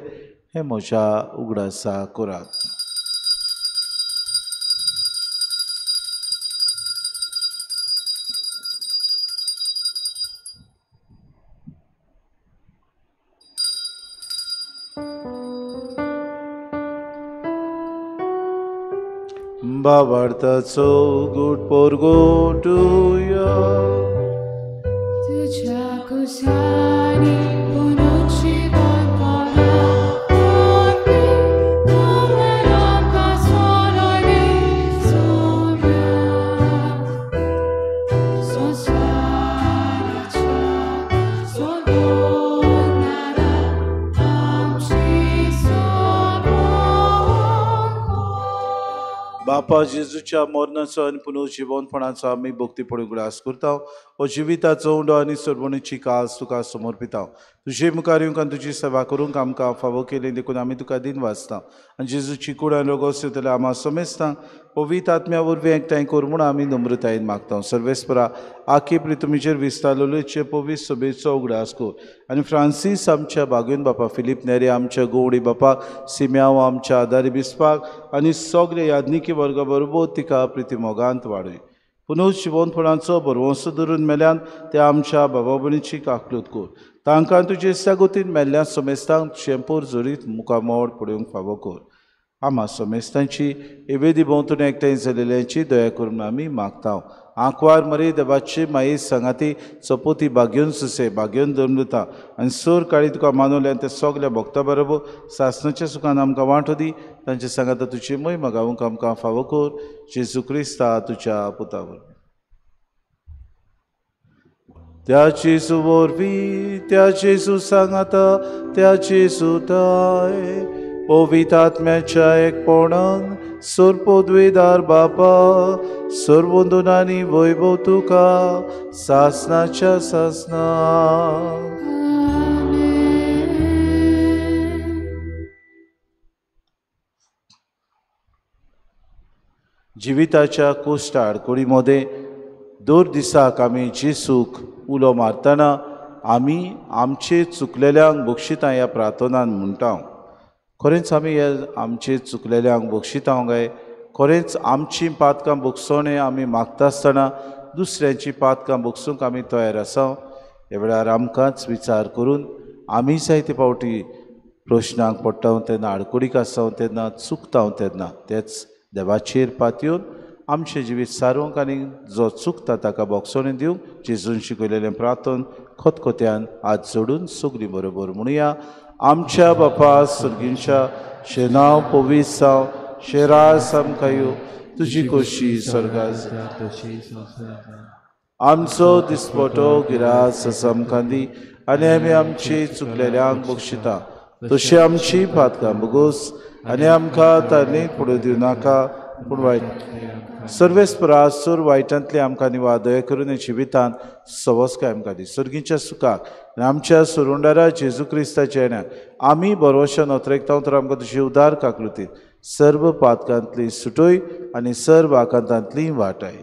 हें म्हज्या उगडासा करात. भावार्थाचो गुट पोरगोटुया. तुझ्या कुसानी पुनर्जीवन परा बापा जेजूच्या मरणाचो आनी पुनर्जिवनपणाचो आमी भक्तीपणी उगडास करता. हो जिविताचो उंडो आनी सरवणीची कास तुका समर्पिता. तुजे मुखार येवंक आनी तुजी सेवा करूंक आमकां फावो केली देखून आमी तुका दिन वाचता. आनी जेजूची कूड आनी रोगोस येतले आमा समेस्तांक पवित्र आत्म्या वरवीं एकठांय कर म्हूण आमी नम्रतायेन मागता. सर्वेस्परा आखी प्रितुमीचेर विस्तारलेचे पवित्र सभेचो उगडास कर आनी फ्रांसीस आमच्या बागून बापा, फिलीप नेरी आमच्या गोवडी बापाक, सिम्याव आमच्या आदारी बिस्पाक आनी सगळे याज्ञिकी वर्गा बरोबर तिका प्रितीमोगांत वाडय. पुनर्जिवनपणाचो भरवंसो धरून मेल्यान ते आमच्या बाबा भयणीची काकलूत कर. तांकां तुजे सागोतीन मेल्ल्या समेस्तांक शेंपूर जरीत मुखामोड पळोवंक फावो कर. आमा समेस्तांची एवेदी भोंवतणी एकठांय जाल्ल्यांची दया करून आमी मागता. आंकवार मरे देवाची माये सांगाती चपोती बागेवन सुसे बागेवन दमलता आनी सोर काळी तुका मानवले आनी ते सगल्या भक्ता बरोबर सासणाच्या सुखान आमकां वांटो दी. तांचे सांगाता तुजी मोहिमा गावूंक आमकां फावो कर. जेजू क्रिस्ता तुज्या पुता वरवीं. त्या जेजू वरवीं, त्या जेजू सांगाता, त्या जेजू ताय पवित्र आत्म्याच्या एकपणान सर्वपदवीदार बापा, सर्वंदनानी वैभव तुका सासनाच्या सासना. जिविताच्या कोश्टाड कुडी मदें दर दिसाक आमी जेसूक उलो मारतना आमी आमचे चुकलेल्यांक बक्षिता ह्या प्रार्थनान म्हणटा. खरेंच आमी हे आमचे चुकलेल्यांक बक्षिता काय? खरेंच आमची पातकां बक्षोणे आमी मागता आसतना दुसऱ्यांची पातकां बक्षूंक आमी तयार आसा? ह्या वेळार आमकांच विचार करून आमी जायते फावटी प्रश्नांक पडटा तेन्ना, आडकुडीक आसा तेन्ना, चुकता तेन्ना तेच देवाचेर पातयेवन आमचें जिवीत सारोवंक आनी जो चुकता ताका बक्षोणे दिवंक जेजून शिकयलेलें प्रार्थन खतखत्यान हात जोडून सगळीं बरोबर म्हणुया. आमच्या बापा सर्गींच्या शेनाव पवित्र जावं, शेरास आमकां यो, तुजी खोशी स्वर्गार आमचो दिसपटो गिरास आमकां दी आनी आमी आमची चुकलेल्यांक बक्षिता तशी आमची पातकां बगोस आनी आमकां तांणी फुडें दिवं नाका पूण वायट सर्वेस्परा सोर वायटांतले आमकां निवार दया करून जिवितांत सवस्काय आमकां दी. सर्गीच्या सुखाक आनी आमच्या सुरुंडारा जेजू क्रिस्ताच्या येण्याक आमी बरोवशान अत्रेकता तर आमकां तुजी उदार काकलुतीत सर्व पातकांतली सुटोय आनी सर्व आकांतांतली वाटाय.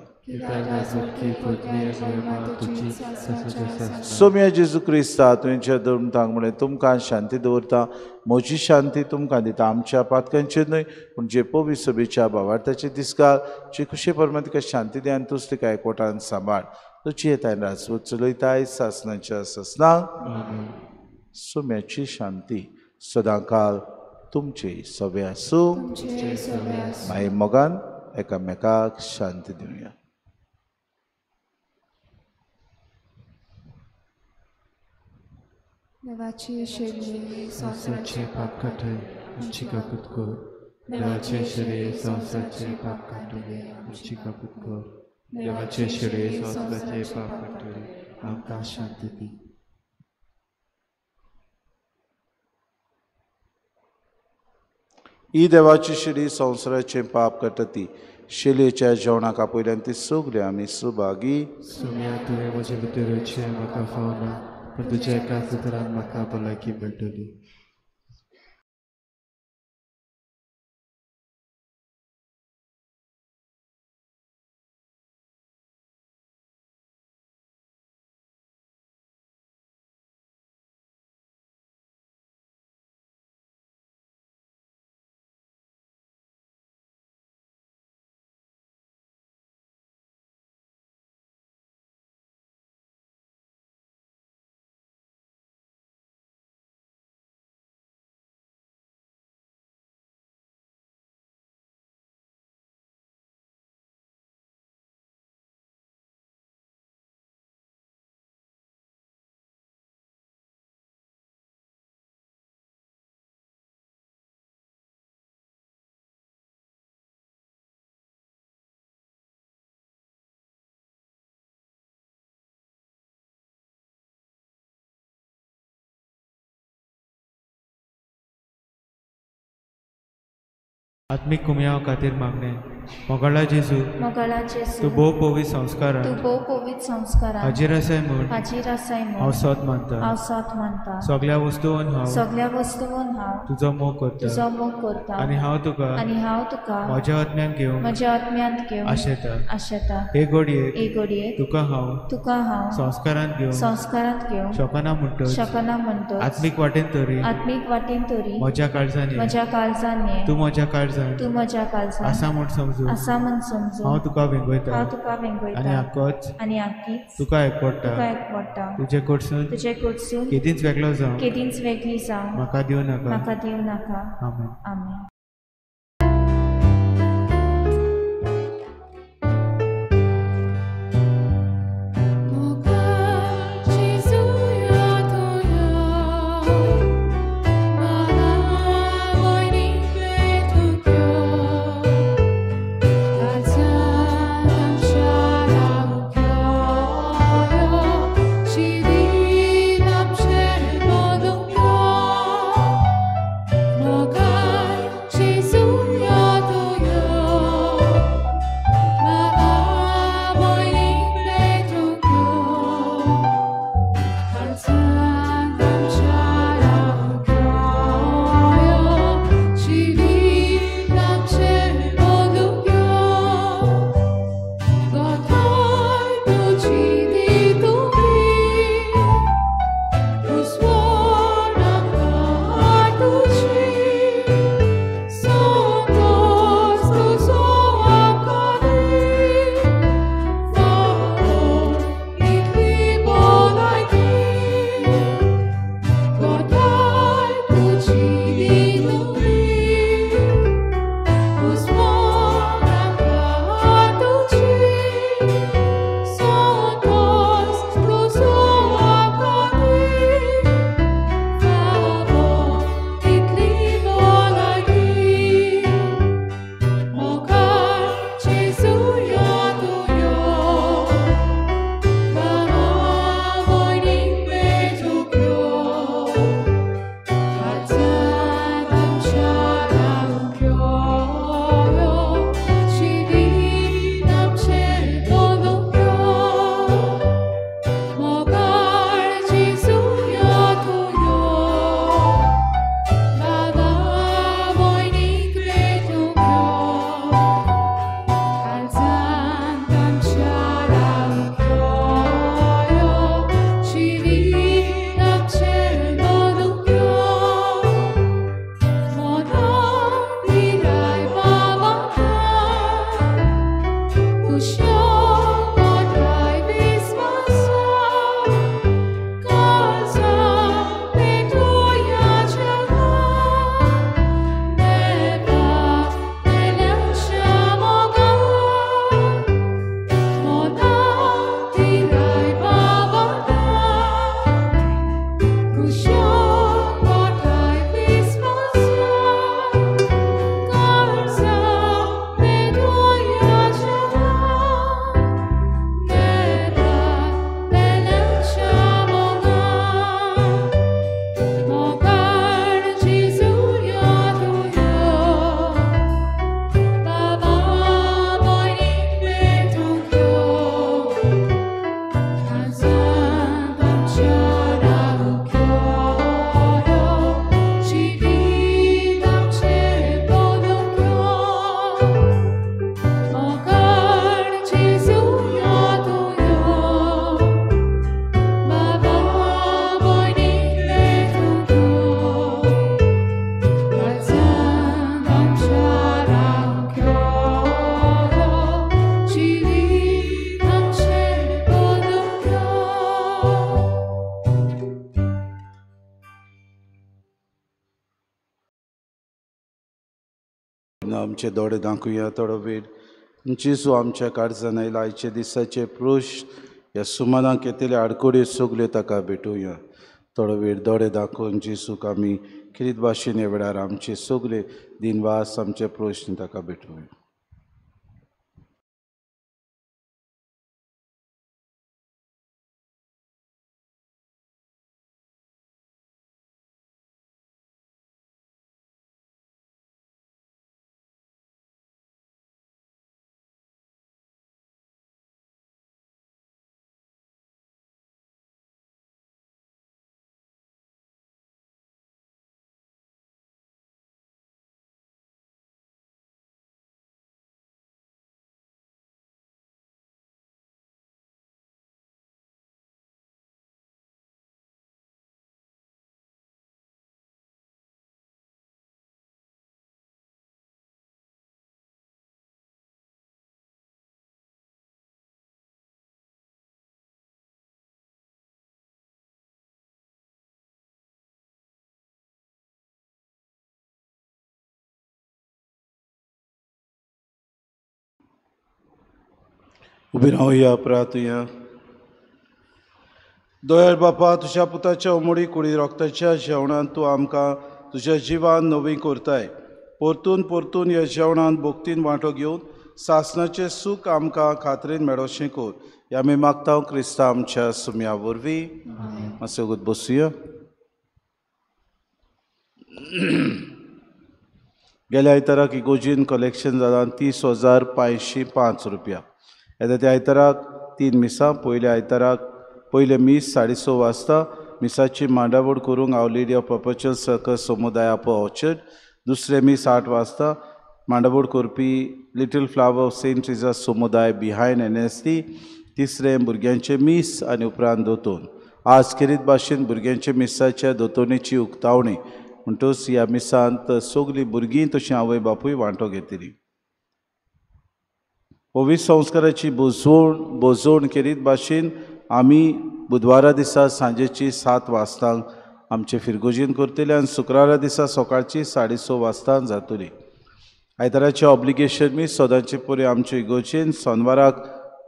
सोम्या जेजू क्रिस्ता तुमच्या धर्मतांक म्हळें तुमकां शांती दवरता, म्हजी शांती तुमकां दिता. आमच्या पातकांचेर न्हय पूण जे पवित्र सभेच्या भावार्थाचे दिसकाल जे खुशे प्रमाण तिका शांती दी आनी तूच तिका एकवटान सांबाळ. तुजी येताय राजवत चलयताय सासनाच्या सासनाक. सोम्याची शांती सदांकाल तुमचे सगळे आसूं. मागीर मोगान एकामेकाक शांती दिवया. देवाची शरीर संसाराचे पाप काडटले आमची काकूत कर. देवाचे शरीर संसाराचे पाप काडटले आमची काकूत कर. देवाचे शरीर संसाराचे पाप काडटले आमकां शांती दी. ही देवाची शरीर संवसाराचें पाप काडटा ती शेलेच्या जेवणाक आपयल्यान ती सगळीं आमी सुभागी. सोम्या तुवें म्हजे भितर येवचें म्हाका फावना, पूण तुज्या एका उतरान म्हाका भलायकी मेळटली. आत्मीक कुमयाव खातीर मागणें. मोगाळा जेजू, मोगाळा जेजू, तूं भोव पवित्र संस्कारान, तूं भोव पवित्र संस्कारान हाजीर आसाय म्हूण, हाजीर आसाय म्हूण हांव सत मानता, हांव सत मानता. सगळ्या वस्तून हांव, सगळ्या वस्तून हांव तुजो मोग करता, तुजो मोग करता. आनी हांव तुका, आनी हांव तुका म्हज्या आत्म्यान घेवंक, म्हज्या आत्म्यांत घेवंक आशेता, आशेता. हे घडयेक, हे घडयेक तुका हांव, तुका हांव संस्कारांत घेवंक, संस्कारांत घेवंक शकना म्हणटच, शकना म्हणटच, आत्मीक वाटेन तरी, आत्मीक वाटेन तरी म्हज्या काळजान, म्हज्या काळजान ये, तूं म्हज्या काळजान, तूं म्हज्या काळजान आसा म्हूण समजून, आसा म्हूण समजून हांव तुका वेंगयता, हांव तुका वेंगयता. आनी आकोच, आनी आकीच तुका एकवडटा, तुका एकवडटा. तुजे कडसून, तुजे कडसून केदींच वेगळो जावं, केदींच वेगळी जावं म्हाका दिवं नाका, म्हाका दिवं नाका. आमेन. आमेन. आमचे दोळे दाखोवया थोडो वेळ. जेजू आमच्या काळजान आयला आयच्या दिसाचे प्रश्न ह्या सुमानाक येतले आडकोड्यो सगल्यो ताका भेटोवया. थोडो वेळ दोळे दाखोवन जेजूक आमी खेरीत भाशेन ह्या वेळार आमचे सगळे दिनवास आमचे प्रश्न ताका भेटोवया. उबी रावया प्रार्थुया. दयाळ बापा, तुज्या पुताच्या उमळी कुडी रोगताच्या जेवणांत तूं आमकां तुज्या जिवान नवी करताय. परतून परतून ह्या जेवणांत भक्तीन वांटो घेवन सासणाचें सूख आमकां खात्रेन मेळोवचें कर. ह्या आमी मागता क्रिस्ता आमच्या सुम्या वरवीं. मातसो वगत बसुया. गेल्या आयताराक इगोजीन कलेक्शन जालां 30,505 रुपया. येता त्या आयताराक 3 मिसां. पयल्या आयताराक पयलें मीस 6:30 वाजता मिसाची मांडावळ करूंक Our Lady of Perpetual Succour समुदाय आपो ऑर्चर्ड. दुसरें मीस 8 वाजता मांडावळ करपी Little Flower of Saint Teresa समुदाय बिहायंड NSD. तिसरें भुरग्यांचें मीस आनी उपरांत दोतोन. आज खेरीत भाशेन भुरग्यांच्या मिसाच्या दोतोनीची उक्तावणी म्हणटूच ह्या मिसांत सगळीं भुरगीं तशीं आवय बापूय वांटो घेतली. पवित्र संस्काराची भोजवण खेरीत भाशेन आमी बुधवारा दिसा सांजेची 7 वाजता आमचे फिरगोजीन करतले आनी शुक्रारा दिसा सकाळची 6:30 वाजता जातली. आयताराचें ऑब्लिगेशन मीस सदांचे परी आमचे इगोर्जेन सोनवाराक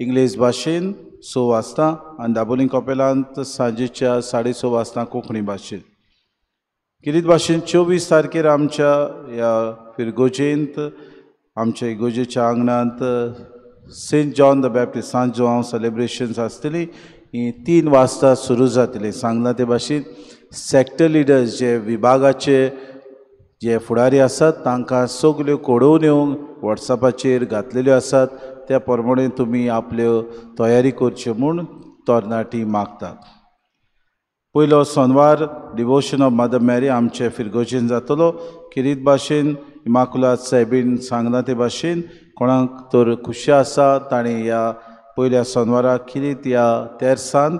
इंग्लीश भाशेन 6 वाजता आनी दाबोलीं कपेलांत सांजेच्या 6:30 वाजता कोंकणी भाशेन. खेरीत भाशेन 24 तारखेर आमच्या ह्या फिरगोजेंत आमच्या इगोर्जेच्या आंगणांत Saint John the Baptist San Joao celebrations आसतली. ही 3 वाजता सुरू जातली. सांगलां ते भाशेन सेक्टर लिडर्स जे विभागाचे जे फुडारी आसात तांकां सगल्यो कळोवण्यो वॉट्सएपाचेर घातलेल्यो आसात. त्या प्रमाणे तुमी आपल्यो तयारी करच्यो म्हूण तरणाटी मागतात. पयलो सोनवार डिवोशन ऑफ मदर मॅरी आमचे फिरगोजेन जातलो. खेरीत भाशेन इमाकुलात सायबीन सांगलां ते भाशेन कोणाक तर खुशी आसा ताणें ह्या पयल्या सोनवाराक खेरीत ह्या तेर्सांत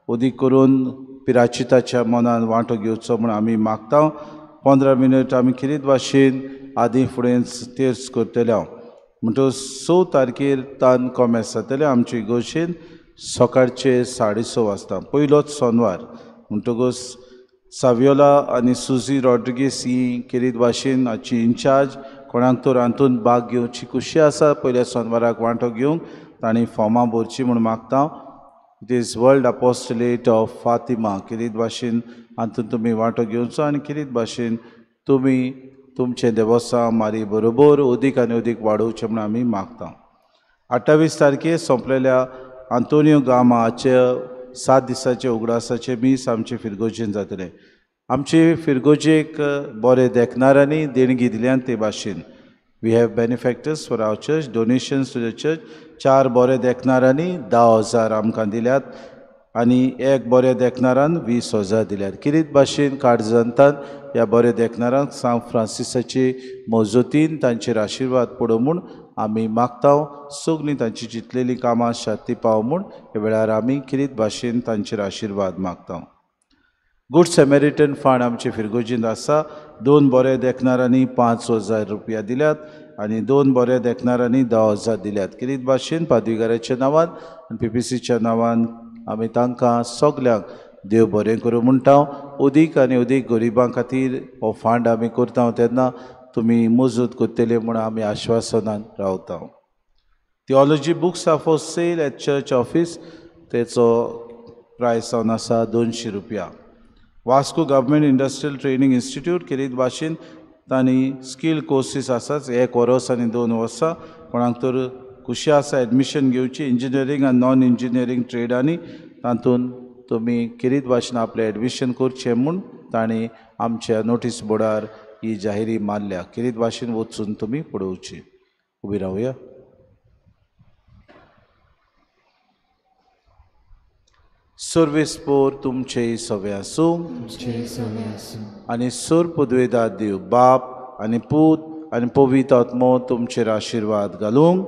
उदीक करून पिराचिताच्या मनान वांटो घेवचो म्हूण आमी मागता. 15 मिनट आमी खेरीत भाशेन आदीं फुडें तेर्स करतले हांव. म्हणटकच 6 तारखेर तान कॉमेस जातलें आमचे इगोर्जेन सकाळचे 6:30 वाजता पयलोच सोनवार. म्हणटकच सावियोला आनी सुजी रॉड्रिगीस ही खेरीत भाशेन हाची इन्चार्ज. कोणाक तर हातूंत भाग घेवची खुशी आसा पयल्या सोनवाराक वांटो घेवंक तांणी फॉर्मां भरचीं म्हूण मागता. It is world apostolate of Fatima. खेरीत भाशेन हातूंत तुमी वांटो घेवचो आनी खेरीत भाशेन तुमी तुमचें देवस्तांव मारी बरोबर अदीक आनी अदीक वाडोवचें म्हूण आमी मागता. 28 तारखेर सोंपलेल्या आंतोनियो गामा हाचे 7 दिसाचे उगडासाचे मीस आमचे फिरगोजेन जातलें. आमचे फिरगोजेक बरे देखणाऱ्यांनी देणगी दिल्यान ते भाशेन we have benefactors for our church, donations to the church. 4 बरे देखणाऱ्यांनी 10,000 आमकां दिल्यात आनी 1 बरे देखणारान 20,000 दिल्यात. खेरीत भाशेन काळजांतान ह्या बरे देखणारांक सांत फ्रांसिसाचे मजतीन तांचेर आशिर्वाद पडो म्हूण आमी मागता. सगळीं तांची जितलेलीं कामां शांती पाव म्हूण ह्या वेळार आमी खेरीत भाशेन तांचेर आशिर्वाद मागता. गुड सेमेरिटन फंड आमचे फिरगोजींत आसा. 2 बरे देखणाऱ्यांनी 5,000 रुपया दिल्यात आनी 2 बरे देखणाऱ्यांनी 10,000 दिल्यात. खेरीत भाशेन पादविगाराच्या नांवान आनी PPCच्या नांवान आमी तांकां सगल्यांक देव बरें करूं म्हणटा. अदीक आनी अदीक गरिबां खातीर हो फंड आमी करता तेन्ना तुमी मजत करतले म्हूण आमी आश्वासनान रावता. Theology books are for sale at church office. तेचो प्रायस जावन आसा 200 रुपया. Vasco government industrial training institute खेरीत भाशेन तांणी स्कील कोर्सीस आसात 1 वर्स आनी 2 वर्सां. कोणाक तर खुशी आसा एडमिशन घेवची इंजिनियरींग आनी नॉन इंजिनियरींग ट्रेडांनी तातूंत तुमी खेरीत भाशेन आपलें एडमिशन करचें म्हूण तांणी आमच्या नोटीस बोर्डार ही जाहिरी मारल्या. खेरीत भाशेन वचून तुमी पळोवची. उबी रावया. सर्वेस्पोर तुमचे सवे आसूं आनी सोर पदवेदार देव बाप आनी पूत आनी पवित्र आत्मो तुमचेर आशिर्वाद घालूंक.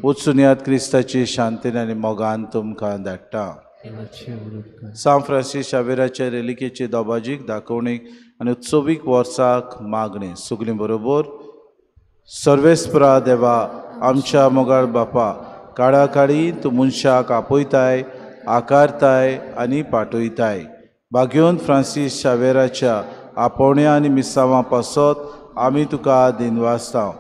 वचून याद क्रिस्ताची शांतीन आनी मोगान तुमकां धाडटा. सांत फ्रांसीस शावेराच्या रेलिकेचे दोबाजीक दाखोवणेक आनी उत्सवीक वर्साक मागणें. सगळीं बरोबर सर्वेस्परा देवा आमच्या मोगाळ बापा, काळाकाळी तूं मनशाक आपयताय, आकारताय आनी पाठयताय. भाग्योन फ्रांसीस शावेराच्या आपोवण्या आनी मिसांवां पासत आमी तुका दिनवासता.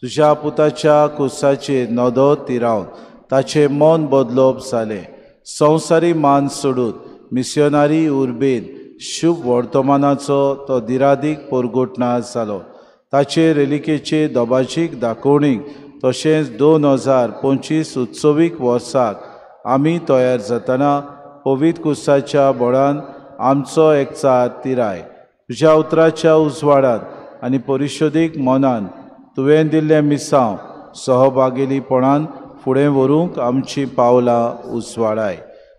तुज्या पुताच्या कुसाचेर नदो तिरावन ताचें मन बदलप जालें. संवसारी मान सोडून मिसियोनारी उर्बेन शुभ वर्तमानाचो तो दिरादीक परगटना जालो. ताचे रेलिकेचे दोबाजीक दाखोवणीक तशेंच 2025 उत्सवीक वर्साक आमी तयार जातना पवित्र कुसाच्या बळान आमचो एकचार तिराय. तुज्या उतराच्या उजवाडान आनी परिशोदीक मनान तुवें दिल्लें मिसांव सहभागेलीपणान फुडें व्हरूंक आमचीं पावलां उजवाडाय.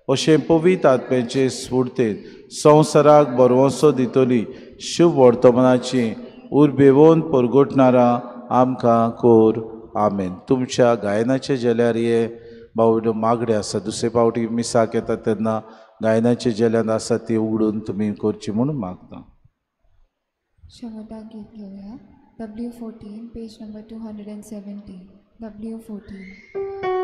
अशें पवित्र आत्म्याचे स्फुर्तेन संवसाराक बरवसो दितली शुभ वर्तमानाची उर्बेवन परगटणारा आमकां कोर. आमेन. तुमच्या गायनाचे जेल्यार हे बावड्यो मागणें आसा. दुसरे फावटी मिसाक येता तेन्ना गायनाचे जेल्यान आसा ती उगडून तुमी करची म्हूण मागता. शेवटा गीत घेवया. W14, page number 270. W14.